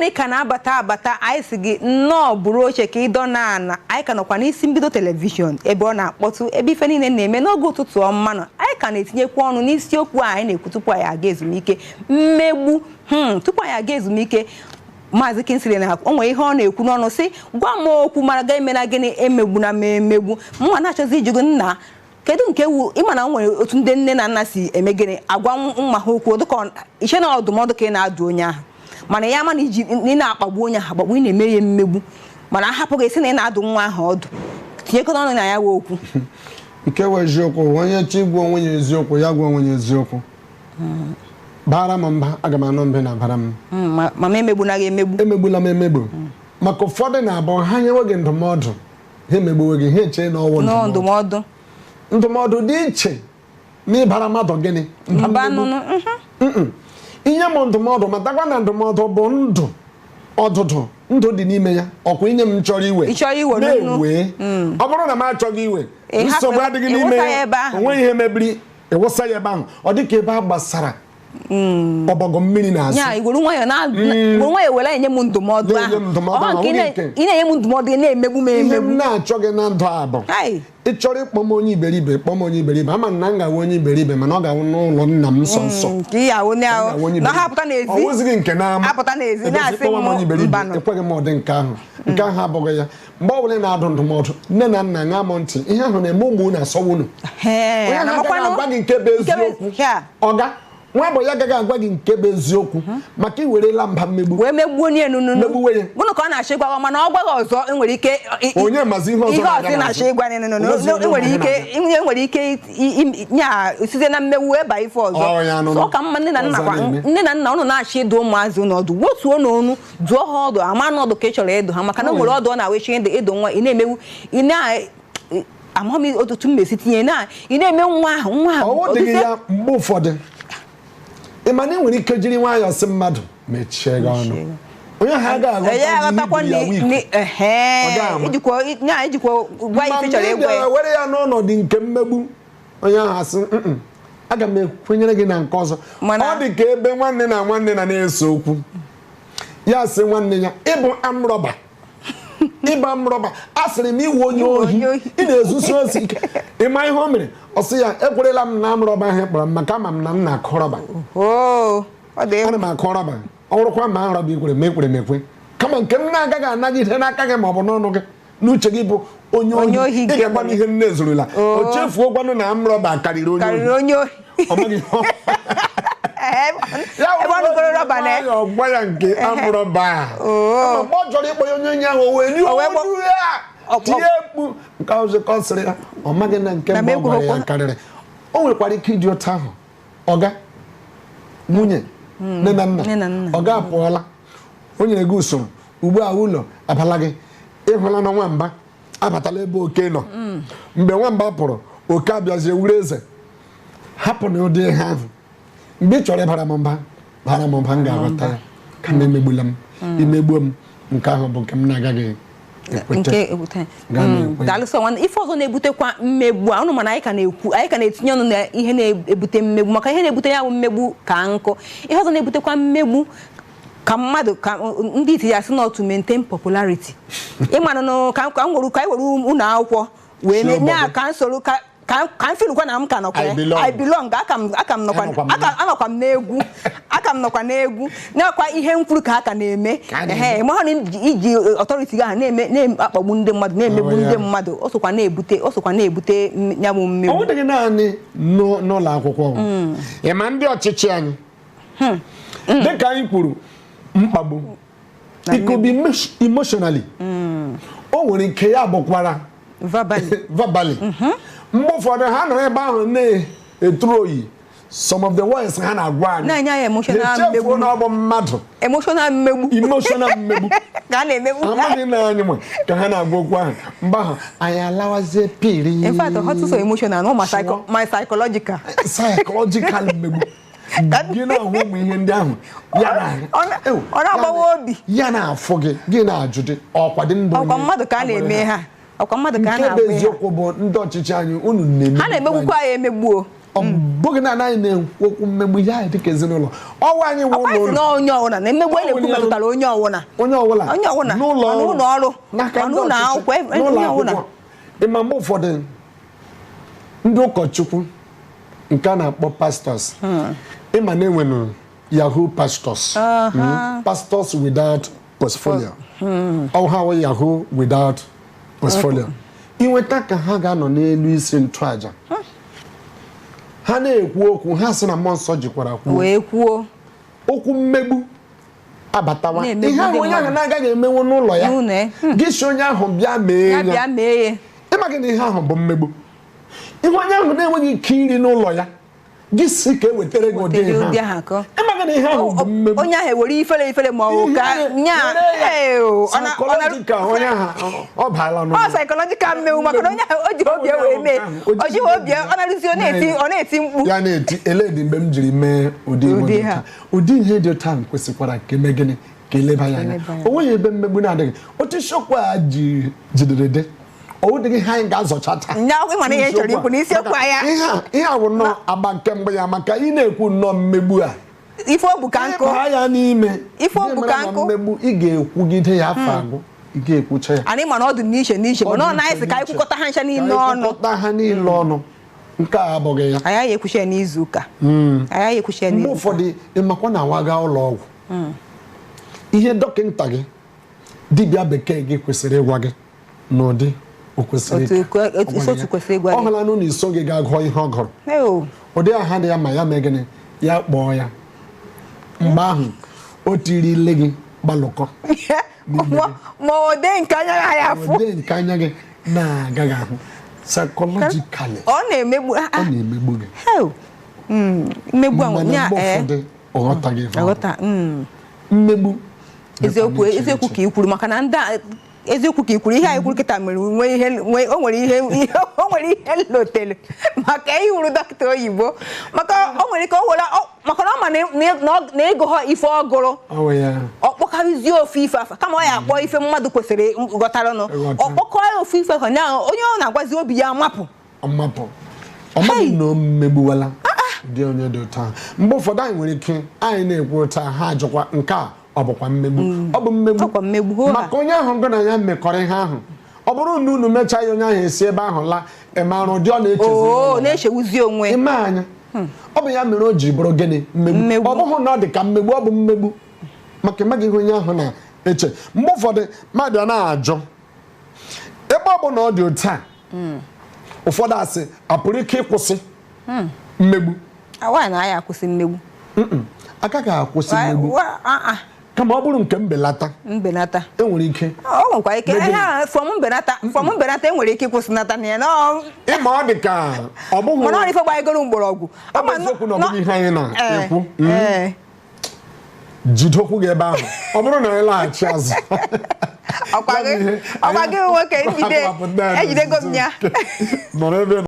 na ị ka na-abata abata, anyị si gị nnọọ, buru oche ka ịdọ na ana. Anyị ka nọkwa n'isi mbido television, ebe ọ na-akpọtụ, ebe ife niile na-eme n'oge ụtụtụ ọma nọ. Anyị ka na-etinyekwa ọnụ n'isiokwu a anyị na-ekwu tupu anyị aga ezumike, mmegbu. Tupu anyị aga ezumike, Maazị Kingsley na o nwere ihe ọ na-ekwu n'ọnụ, sị gwa m okwu mara ga eme na gịnị, emegbuna m emegbu. Mụnwa na-achọzi ijugo nna, kedu nke wu ịma na o nwere otu ndị nne na nna si eme gịnị, agwa nwa ha okwu dịka iche na ọdụmọdụ ka ị na-adụ onye ahụ, mana ya ama na iji ị na-akpagbu onye ahụ agbagbu, ị na-eme ya mmegbu, mana ahapụ gị sị na ị na-adụ nwa ahụ ọdụ. Tinyekọta ọnụ na ya wee okwu. Nke wụ eziokwu, onye chi gwa onwe ya eziokwu, ya gwa onwe ya eziokwu. Bara m mba, aga m anụ mbe na bara m. Ma m emegbuna gị emegbu. Emegbula m emegbu, maka ụfọdụ na-abụ ha nyewe gị ndụmọdụ, ha emegbuwe gị, ha echee na ọwụ nọọ ndụmọdụ. Ndụmọdụ. Ndụmọdụ dị iche n'ịbara mmadụ gịnị, mba. Mba. Mmegbu. Nụnụ. Inye m ndụmọdụ, matakwa na ndụmọdụ bụ ndụ ọdụdụ, ndụ dị n'ime ya. Ọkwa inye m chọrọ iwe Ị chọrọ iwe nụnụ. na-ewe. Ọ bụrụ na m achọghị iwe, Ị hapụ nsogbu adịghị n'ime ịwụsa ya. ya ebe ahụ. O nweghị ihe mebiri, ịwụsa ya ebe ahụ, ọ dị ka ebe a gbasara ọbọgọ mmiri n'azụ. Nya iwere nwayọọ na were nwayọọ were enye m ndụmọdụ Na-enye ahụ. m ndụmọdụ Ọ ahụ, nke ị ọ bụghị ị na-enye m ndụmọdụ, ị na-emegbu m ihe m emegbu. na-achọghị na ndụ a bụ Hai. ị chọrọ ịkpọ m onye iberibe, kpọọ m onye iberibe. Ama m na m ga-awụ onye iberibe, mana ọ ga-awụ n'ụlọ nna m nsọ nsọ. Nke ị ahụ na Ga-awụ onye na ha iberibe. apụta n'ezi. Ọ wụzighị nke n'ama. Apụta n'ezi Egosi na-asị kpọwa m onye m iberibe. mbanụ. Ekweghị m ụdị nke ahụ. Nke ahụ abụghị ya. Mgbe ọ bụla ị na-adụ ndụmọdụ, nne na nna, ṅaa m ntị, ihe ahụ na-eme ụmụ unu asọwa unu. Hee, Onye ahụ na agaghị makwanụ- agwa gị nke bụ eziokwu. Ya. Ọga nwa bụ ya agaghị agwa gị nke bụ eziokwu, maka iwerela mba mmegbu wee megbuo onye nunu. Megbuwe ya. Gụnụ ka ọ na-achọ ịgwa, mana ọ gwaghị ọzọ, enwere ike Onye mazi ihe ọzọ ihe na-aga ọzọ ị na-achọ n'azụ. ịgwa nunu. Onwezi onye Enwere ma ihe ike enwere ike nya site na mmegbu eba ife ọzọ. Ọ ya nụnụ. So, ọ ka mma nne na nna Ọzọ kwa na-eme. nne na nna, ụnụ na-achọ ịdụ ụmụazị ụnụ ọdụ, wotuo n'onu dụọ ha ọdụ, ama n'ọdụ ka ị chọrọ ịdụ ha, maka na o nwere ọdụ ọ na-awechi ịdụ nwa ị na-emegbu, ị na amaghị m otu m esi tinye na ị na-eme nwa ahụ, nwa ahụ Ọwụ ọ dịghị dịzie- ya. Mgbe ụfọdụ, ị ma na ị nwere ike jiri nwayọọ sị mmadụ mechie gị ọnụ, onye ahụ agaghị aghọta ya ihe aghọtakwa iburu ya weak. ehe. Ọ gaghị ama. Ijikwa nya ijikwa gwa Ma ife chọrọ mgbe ị ịgwa bịara ya. were ya n'ọnọdụ nke mmegbu, onye ahụ asị, "Mm-mm, aga m ekwenyere gị na nke ọzọ." Ọ dị ka ebe nwanne na nwanne na na-ese okwu, ya sị nwanne ya, "Ịbụ armed robber, ịbụ armed robber, a sịrị m iwu onye Iwu ohi, onye ohi." ị na-ezusi osi ike." Ịma ihe o mere? Ọ sị ya, "Ekwerela m na armed robber ahụ ị kpọrọ m, maka ama m na m na-akụ rọba." Oo, ọ dị "Ana m akụ rọba. Ọ bụrụkwa ma rọba ikwere m, ekwere m ekwe, kama nke m na-agaghị anagide n'aka gị ma ọ bụ n'ọnụ gị n'uche gị bụ onye Onye ohi. ohi. Ị ga-agwa m ihe nne ezurula." O chefuo gwanụ na armed robber karịrị onye karịrị ohi. Onye ohi. Ọ maghị ihe ya. Ebe ọ nụgoro rọba na nwayọọ gwa ya nke armed robber a. Kama mgbe ọ chọrọ ịkpọ ya onye onye ahụ, o wee O wee olu ya tie mkpu nke ọzọ ka ọ sịrị ya. Ọ maghị na nke Na mbụ ọ gwara ya m ekwughịkwa. karịrị. O nwekwara ike ịdị otu ahụ, ọga nwunye, nne na Nne na nna. nna. Ọga apụọla, o nyere gị usoro ugbu a, ụlọ abala gị, ịhụla na nwamba abatala ebe oke nọ. Mgbe nwamba pụrụ, oke abịazie wuru eze. Hapụ na ụdị ihe ahụ. Mgbe ị chọrọ ịbara m mba, bara m mba, m ga-aghọta ya. Kama emegbula m, imegbuo m, nke ahụ bụ nke m na-agaghị ekweta. Nke ebute. Gaa na-ekwe. Daalụ sọ nwanne. Ife ọzọ na-ebutekwa mmegbu a, ụnụ mana anyị ka na-ekwu, anyị ka na-etinye ọnụ na ihe na-ebute mmegbu, maka ihe na-ebute ya bụ mmegbu ka nkụ. Ihe ọzọ na-ebutekwa mmegbu ka mmadụ ka ndị iti ya sị not to maintain popularity. Ịmanụ nụ ka m were ka anyị were ụlọ akwụkwọ wee Si nye ụbọchị. ka m soro ka m filukwa na m ka nọkwa I ya. belong. I belong. Aka m nọkwa. Anọkwa m. Anọkwa m n'egwu, aka m nọkwa n'egwu, nakwa ihe m kwuru ka ha ka na-eme. Ka a na-eme. Ehe, ma ọ na iji authority gị ahụ na-eme, na-akpagbu ndị mmadụ, na-emegbu Oh, yeah. ndị mmadụ, o sokwa na-ebute ya bụ Ọ mmegbu. dịghị naanị n'ụlọ akwụkwọ. Ị ma ndị ọchịchị anyị, dịka anyị kwuru, mkpagbu. Na It could be emotionally, o nwere ike ya bụkwara verbally. Verbally. Mgbe ụfọdụ ha nọrọ ebe ahụ na-eturu oyi, some of the words ha na-agwa anyị, Na-enye anyị emotional ha echefuo mmegbu. na ọ bụ mmadụ. Emotional mmegbu. Emotional mmegbu. Ka a na-emegbu. Amaghị na anyị nwe ka ha na-agwa okwu ahụ, mgbe ahụ anyị alawazie piri. In fact, hot so emotional no my psychological. Psychological mmegbu. Gị na-ahụ ụmụ ihe ndị ahụ ya na Ew, Ọ na-agbawa obi. Ya na-afụ gị, gị na-ajụ dị ọkwa dị ndụ Ọkwa onye mmadụ ka a na-eme ha, ọkwa mmadụ ka a Nke bụ na-agwa ha. eziokwu bụ ndị ọchịchị anyị, unu na-emegbu Ha na-emegbukwa anyị. anyị emegbu o. Ọ bụghị na anyị na-ekwu okwu mmegbu ya dịka ezinụlọ, ọwa anyị nwe ọkwa ụlọ sị na ụlọ onye ọwụna na mmegbu a na-ekwu metụtara onye ọwụna. Onye ọbụla. Onye ọwụna. N'ụlọ Ma ọrụ, n'ụlọ ọrụ, n'aka ma ndị n'ụlọ ọchịchị, akwụkwọ, n'ụlọ onye ọwụna. akwụkwọ. Ịma mgbe ụfọdụ ndị ụkọchukwu nke a na-akpọ pastors, ịma na enwere yahoo pastors, pastors without portfolio, ọ ha wụ yahoo without portfolio. Inweta ka ha ga-anọ n'elu isi ntụaja, ha na-ekwu okwu, ha sị na mmụọ nsọ jikwara kwuo, wee kwuo okwu mmegbu abatawa. Na-emegbu Ihe ahụ ndị onye ahụ mmadụ. na-agaghị emenwu n'ụlọ ya, N'ụlọ ya. gị si onye ahụ bịa mee ya ya. Bịa mee ya. Ịma gị na ihe ahụ bụ mmegbu. Ihe onye ahụ na-enweghị ike iri n'ụlọ ya, gị si ka e wetara gị ụdị Wetara ihe ụdị ahụ. ahụ akọ. Ịma gị na ihe ahụ bụ mmegbu. Onye ahụ ewere ifere ifere ma ọ bụ ka Ihe nya were ya. ee, o, Psychological, onye ahụ ọ baala ọ n'ụlọ. Psychological mmegbu, maka na onye ahụ o ji obi wee mee, o jighị obi, ọ na-arụzi, ọ na-eti mkpu. Ya na-eti eledi mgbe m jiri mee ụdị ihe Ụdị dị ha. taa. Ụdị ihe dị taa kwesịkwara ka eme gịnị? Ka eleba ya anya. Eleba ya. O nweghị ebe mmegbu na-adịghị. Otu isiokwu a ji jidere dị, ọ dịghị ihe anyị ga-azọcha taa. Nya, ị ma na ihe m chọrọ ikwu n'isiokwu a ya. Ihe a bụ nnọọ agba nke mbụ ya, maka ị na-ekwu nnọọ mmegbu a, Ife o bu ka nkụ. ịbaa ya n'ime. Ife o bu Gị ka mara na nkụ. mmegbu ị ga-ekwugide ya afọ agwụ, ị ga-ekwucha ya. Anyị ma na ọ dị n'iche n'iche, mana ọ na-anyị sị ka anyị kwukọta ha ncha niile Ka anyị ọnụ. kwukọta ha niile ọnụ, nke a abụghị ya. Anyị agaghị ekwuchi ya n'izu ụka. Anyị agaghị ekwuchi ya Mgbe n'izu ụka. ụfọdụ, ịmakwa na awa gaa ụlọ ọgwụ, ihe dọkịta gị, dibịa bekee gị kwesịrị ịgwa gị n'ụdị o kwesịrị ka ọ gwa Otu gị ya. kwesịrị ịgwa Ọ gị. hụla n'ụlọ iso gị gaa gụọ ihe ọ gụrụ, Eo. ụdị aha dị ya, ma ya mee gịnị? Ya kpọọ ya. Mgbe ahụ o tiri ile gị gbalụkọ. Ma ọ dị nke anya ya afụ. Ụdị nke anya gị na-agaghị ahụ, psychologically Ọ na-emegbu. ọ na-emegbu gị. Eo. Mmegbu ahụ Mana nya mgbe ee ụfọdụ ọ ghọtaghị ihe ọ bụ. Aghọta. Mmegbu dịkwa Eziokwu. n'iche Eziokwu n'iche. ka i kwuru, maka na ndị eziokwu ka i kwuru, ihe anyị kwuru kịta mere nwee ihe nwee o nwere ihe lotere maka iwuru dọkịta oyibo, maka o nwere ike o were maka na ọ ma na ịgụ ha ife ọ gụrụ, Ọ wụ ya. ọ kpọkarịzie ofu ife afa, kama ọ ya akpọ ife mmadụ kwesịrị ghọtaranụ. Ịghọta. Ọ kpọkọ ya ofu ife afa, na onye ọ na-agwazi obi ya amapụ. Ọmapụ, ọ maghị na o mmegbuwala dị onye dị ụtọ ahụ. Mgbe ụfọdụ anyị nwere ike anyị na-ekwu ụta ha ajụkwa, nke a ọ bụkwa mmegbu? Ọ bụ mmegbu. Ọkwa mmegbu, hoo ha. Maka onye ahụ gụ na ya mekọrọ ihe ahụ, ọ bụrụ na unu mechaa ya, onye ahụ esi ebe ahụ laa, ị maara ụdị ọ na-echezi Oo. n'ụlọ ya. Na-echewuzi onwe. Ime anya, ọ bụ ya mere o ji bụrụ gịnị? Mmegbu. Mmegbu. Ọ bụghị na ọ dị ka mmegbu, ọ bụ mmegbu, maka ịmaghị ihe onye ahụ na-eche. Mgbe ụfọdụ mmadụ a na-ajụ ebe ọ bụ na ọ dị otu a, ụfọdụ asị apụrụ ike ịkwụsị mmegbu. Awa na anyị akwụsị mmegbu? Mm-mm. Agaghị akwụsị mmegbu, kama ọ bụrụ nke mbelata. Mbenata. Enwere ike. O nwekwa ike. Megide. Ihe a from mbenata, from mbenata, enwere ike ịkwụsịnata na ya Ịma ọ dị ka ọ bụghị mana ọ ife gbanyegoro mgbọrọgwụ. Ọ bụ eziokwu na ọ bụghị ihe anyị na-ekwu. Ee. Jidokwu gị ebe ahụ, ọ bụrụ na anyị laghachi azụ. Ọkwa gị, ọkwa gị nwoke, njide ejidego m ya. Nọrọ ebe.